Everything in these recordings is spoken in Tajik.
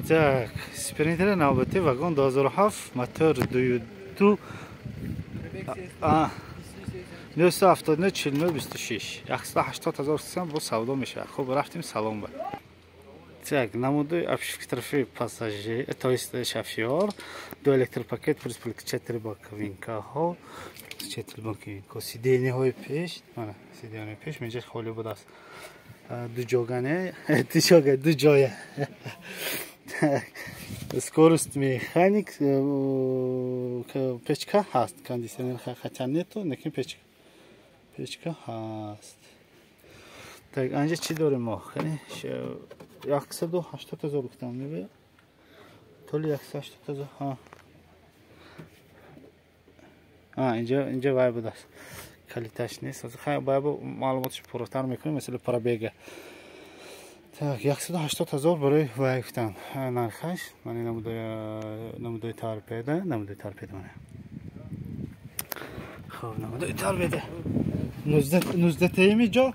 Так, Спринтер навбати вагон 2007, мотор 2.2, 979 49 26, 180 ҳазор сом бо савдо мешавад. Хуб, рафтем салон ба. Так, намуди обшивки тарафи пассажир, то есть шофёр, ду электропакет плюс 4 боковинкаҳо, 4 боковинка, сиденьяҳои пеш, мана сиденьяҳои пеш инҷа холӣ будааст. Ду ҷогане, ду ҷога, ду ҷоя. Скорость механик, печка ҳаст, кондиционер хотя нету, лекин печка ҳаст. Так, анҷа чӣ дорем мо? 180 ҳазор гуфтам, мебояд? Толи 180 ҳазор, ҳа. Инҷа вай будааст. Калиташ нест. Хай, баъд маълумоташ пурратар мекунем, масалан пробега. Так, 180 ҳазор барои вай гуфтам. Нархаш, ман намудаи торпеда, намудаи торпеда мана. Хоб, намудаи торпеда. 19 таими ҷо?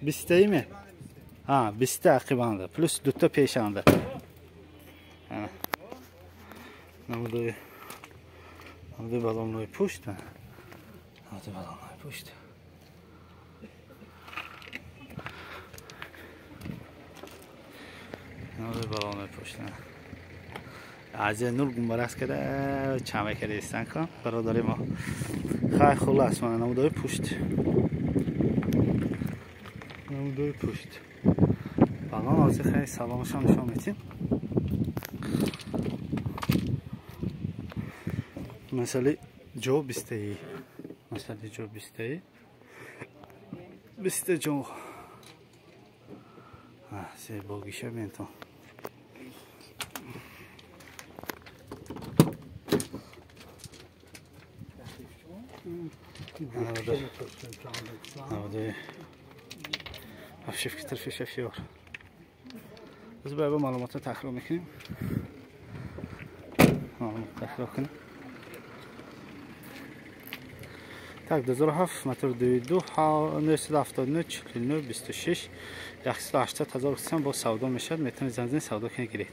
20 таими? Ҳа, 20 та ақибанда, плюс дута пешанда. Намудаи балонҳои пушт. Намудаи балонҳои пушт. Намудаи балонҳои пушт. Азия нур гумбарас када чама када истан кун бародари мо. Хай, хулас, мана намудаи пушт. Намудаи пушт. Балон ҳозир хай салонашон нишон медиҳем. Масали ҷо бистаи. Масали ҷо бистаи. Биста ҷо. Зебогиша бинтон. Намудаи обшивки тарафи шофёр. Боз ба маълумотро такрор мекунем. Маълумот такрор кунем. Так, 2007, мотор 2.2, 979 49 26, 180 ҳазор сом бо савдо мешавад. Метавонед занг занед, савдо кунед, гиред.